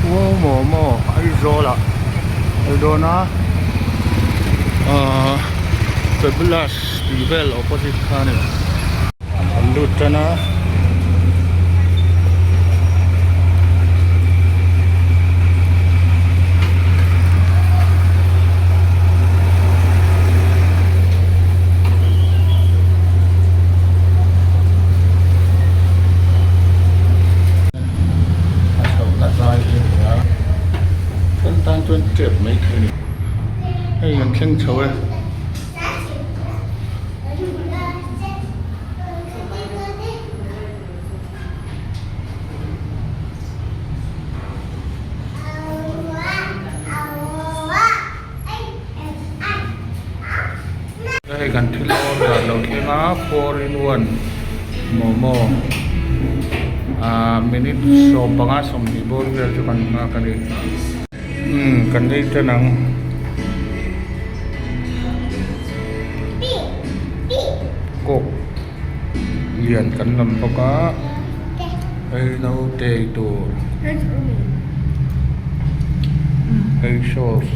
Wow momo Aizawl ah kal dawn a ahh Fabulous tih vel opposite kha a ni an lut tan a. A chhohna tlai hi a ni a then tan chuan tep mai thei a ni hei an thleng chho e. Hei kan thil order a lo thleng a 4 in 1 momo ah minute 15 sawmhnih bawr vel chu kan nghak a ni umm kan ei tan ang. Coke lian kan lam bawk a hei naute ei tur hei sauce.